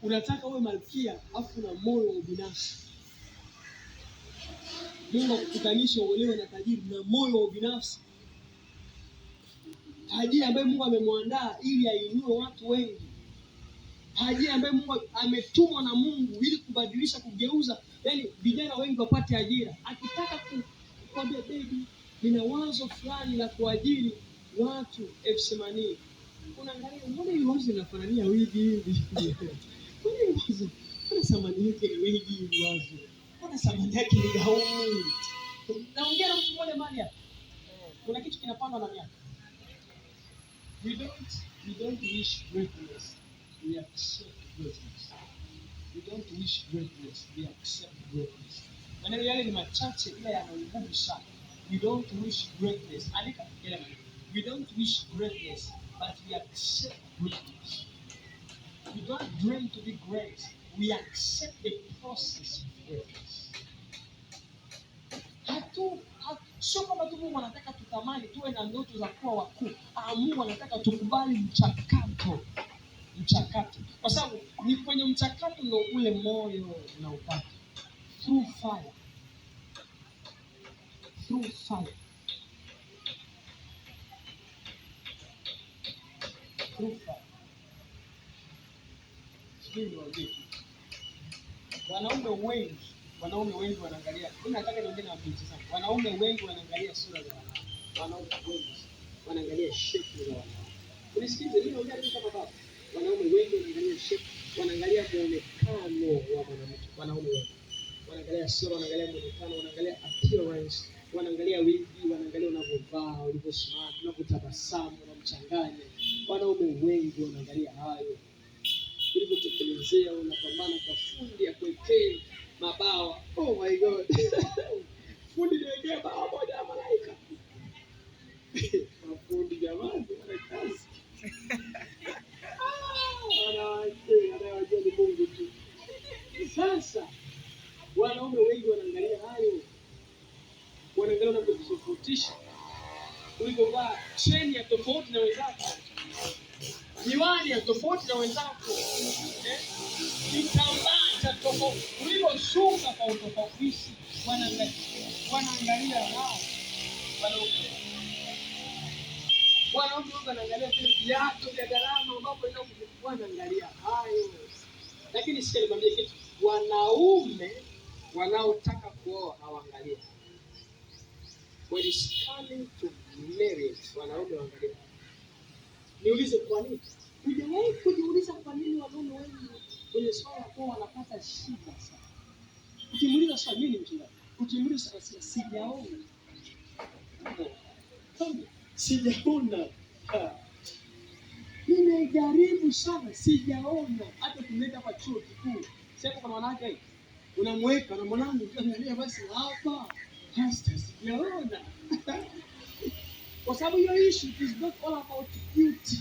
Unataka uwe malkia afu na moyo wa ubinafsi. Mungu akukutanisha uolewe na tajiri na moyo wa ubinafsi, tajiri ambaye Mungu amemwandaa ili ainue watu wengi, tajiri ambaye Mungu ametumwa na Mungu ili kubadilisha, kugeuza, yani vijana wengi wapate ajira. Akitaka kukwambia baby, nina wazo fulani la kuajiri watu 80,000, unaangalia, mbona hili wazo linafanania wigi hivi? Mbona hili wazo, mbona thamani yake ni wigi hili wazo, mbona thamani yake ni gauni? Naongea na mtu mmoja mahali hapa, kuna kitu kinapandwa na miaka. We don't wish greatness, we accept greatness. We don't wish greatness, we accept greatness. Maneno yale ni machache ila yana nguvu sana. We don't wish greatness. Andika yale maneno. We don't wish greatness, but we accept greatness. We don't dream to be great. We accept the process of greatness. Sio kwamba tu Mungu anataka tutamani tuwe na ndoto za kuwa wakuu. Ah, Mungu anataka tukubali mchakato, mchakato, kwa sababu ni kwenye mchakato ndo ule moyo unaupata. Through fire, through fire, through fire. Sijui niwaambie kitu. Wanaume wengi wanaangalia. Mimi nataka niongee na mabinti zangu. Wanaume wengi wanaangalia sura za wanawake. Wanaume wengi wanaangalia shape za wanawake. Unisikize, mimi naongea mimi kama baba. Wanaume wengi wanaangalia shape, wanaangalia muonekano wa mwanamke. Wanaume wengi wanaangalia sura, wanaangalia muonekano, wanaangalia appearance, wanaangalia wigi, wanaangalia unavyovaa, ulivyo smart, unavyotabasamu, unamchanganya. Wanaume wengi wanaangalia hayo ulivyotekelezea, unapambana kwa fundi ya kuwekee mabawa. Oh my God. Fundi niwekee bawa moja ya malaika. Mafundi jamani, wana kazi. Ah, wanawake anayewajua ni Mungu tu. Sasa wanaume wengi wanaangalia hayo, wanaangalia unavyojitofautisha, ulivyovaa cheni ya tofauti na wenzako, miwani ya tofauti na wenzako, kitambaa cha tofauti, ulivyosuka kwa utofauti. Wanaangalia hao wanaume. Wanaume wengi wanaangalia vile viatu vya gharama ambapo wanaangalia hayo. Lakini sikia nikwambie kitu, wanaume wanaotaka kuoa hawaangalii. When it's coming to marriage, wanaume waangalie. Niulize kwa nini? Hujawahi kujiuliza kwa nini wanaume wengi kwenye swala la kuoa wanapata shida sana? Ukimuuliza swali, mimi ni mchungaji, ukimuuliza swali, sijaona. Sijaona. Nimejaribu sana, sijaona. Hata ukimleta hapa chuo kikuu, sasa kuna wanawake unamweka na mwanangu, ukiangalia basi hapa, pastor, sijaona. Kwa sababu hiyo issue is not all about beauty.